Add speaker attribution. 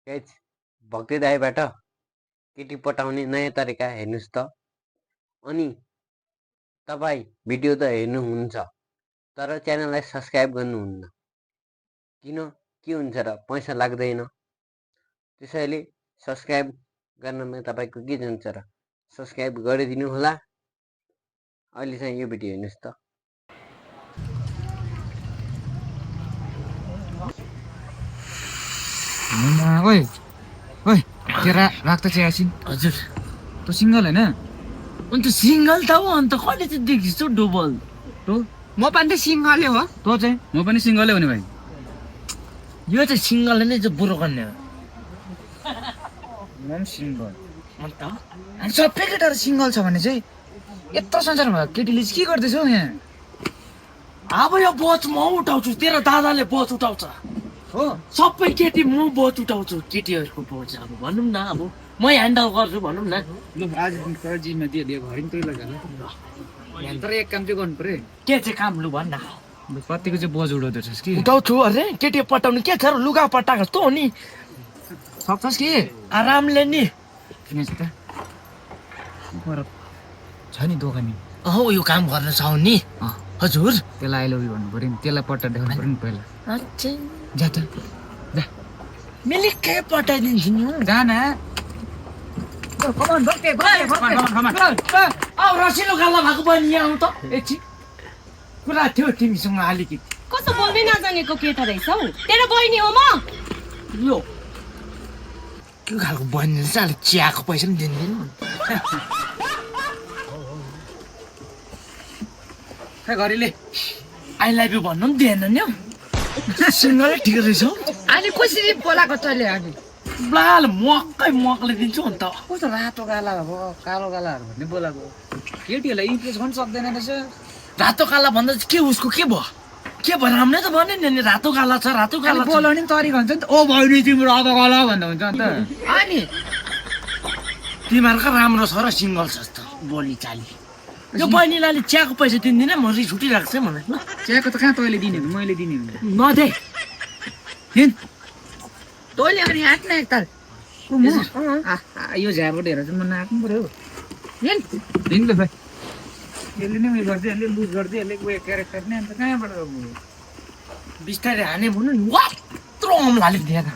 Speaker 1: Guys भक्ति दाईबाट केटी पटाउने नयाँ तरिका हेर्नुहोस् त। अनि तपाईँ भिडियो त हेर्नुहुन्छ तर च्यानललाई सब्सक्राइब गर्नुहुन्न। किन के हुन्छ र पैसा लाग्दैन। त्यसैले सब्सक्राइब गर्नमा तपाईँको के जान्छ र सब्सक्राइब गरिदिनु होला। अहिले चाहिँ यो भिडियो हेर्नुहोस् त।
Speaker 2: ओइ ओइ तेरा राख्दा चाहिँ आसिन
Speaker 3: हजुर
Speaker 2: त सिंगल हैन
Speaker 3: अन्त सिंगल त हो अन्त कहिले चाहिँ देखिस् डबल
Speaker 2: तो
Speaker 4: म पनि त सिंगलै हो
Speaker 2: तो चाहिँ म पनि सिंगलै हो नि भाइ।
Speaker 3: यो चाहिँ सिंगल नै चाहिँ बुढो गर्ने हो
Speaker 2: म पनि सिंगल।
Speaker 3: अन्त
Speaker 2: अनि सबै केटाहरू सिंगल छ भने चाहिँ यत्रो संसारमा केटीले चाहिँ के गर्दैछ हौ यहाँ?
Speaker 3: अब यो बोच म उठाउँछु तेरो दादाले बोच उठाउँछ
Speaker 2: हो
Speaker 3: सबै केटी म बोच उठाउँछु केटीहरूको बोच अब भनौँ न अब म ह्यान्डल गर्छु भनौँ न
Speaker 2: ल आज जिम्मा दियो घरि तै लगा तर एक काम चाहिँ गर्नु पर्यो।
Speaker 3: के चाहिँ काम लु भन्न
Speaker 2: ल कतिको चाहिँ बोझ उठाउँदैछस् कि?
Speaker 3: उठाउँछु अरे केटी पटाउनु के छ र लुगा पटाएको त हो नि
Speaker 2: सक्छस् कि?
Speaker 3: आरामले नि
Speaker 2: किनेछ त छ नि दोकानी
Speaker 3: अहो यो काम गर्न चाहने हजुर
Speaker 2: त्यसलाई आई लभ यु भन्नु पर्यो नि, त्यसलाई पट्टा देखाउनु पर्यो नि पहिला।
Speaker 3: अच्छा
Speaker 2: जा त जा
Speaker 3: मिलिक्कै पटाइदिन्छु नि
Speaker 2: जाना
Speaker 3: अब रसिलो गाला भएको बहिनी यहाँ आउँ त एकछिन कुरा थियो तिमीसँग अलिकति
Speaker 5: कस्तो बोल्दै नजानेको केटा रहेछ हौ तेरो बहिनी हो म।
Speaker 3: यो के खालको बहिनी रहेछ अलिक चियाको पैसा पनि दिँदैन
Speaker 2: खै घरिले
Speaker 3: आई लभ यु भन्नु पनि दिएन नि हौ सिङ्गलै ठिक रहेछ हौ
Speaker 4: अहिले कसरी बोलाएको तैँले अनि
Speaker 3: लाल मक्कै दिन्छु अन्त
Speaker 2: कस्तो रातो गाला भएको कालो गालाहरू भन्ने बोलाएको केटीहरूलाई इम्प्रेस गर्नु सक्दैन रहेछ।
Speaker 3: रातो काला भन्दा चाहिँ के उसको के भयो राम्रै त भन्यो नि अनि रातो काला छ रातो काला छ
Speaker 2: बोलाउने पनि तरिका हुन्छ नि त। ओ बहिनी तिम्रो रातो गाला भन्दा हुन्छ अन्त।
Speaker 4: अनि
Speaker 3: तिमीहरूको राम्रो छ र सिङ्गल छ त बोली चाली यो बहिनीलाई चियाको पैसा दिँदिनँ म रिस उठिरहेको छ मलाई ल
Speaker 2: चियाको त कहाँ तैँले दिने हो मैले दिने हो
Speaker 3: नदे
Speaker 4: तैँले अनि आँट न एकताल
Speaker 2: यो झ्याबाट हेरेर चाहिँ म नाच्नु पर्यो।
Speaker 4: हेन
Speaker 2: दिनु त भाइ यसले नै उयो गर्दै यसले लुज गर्दै यसले उयो क्यारेक्टर नै अन्त कहाँबाट
Speaker 3: बिस्तारै हाने भन्नु नि वात्रो अम्लाले दिएन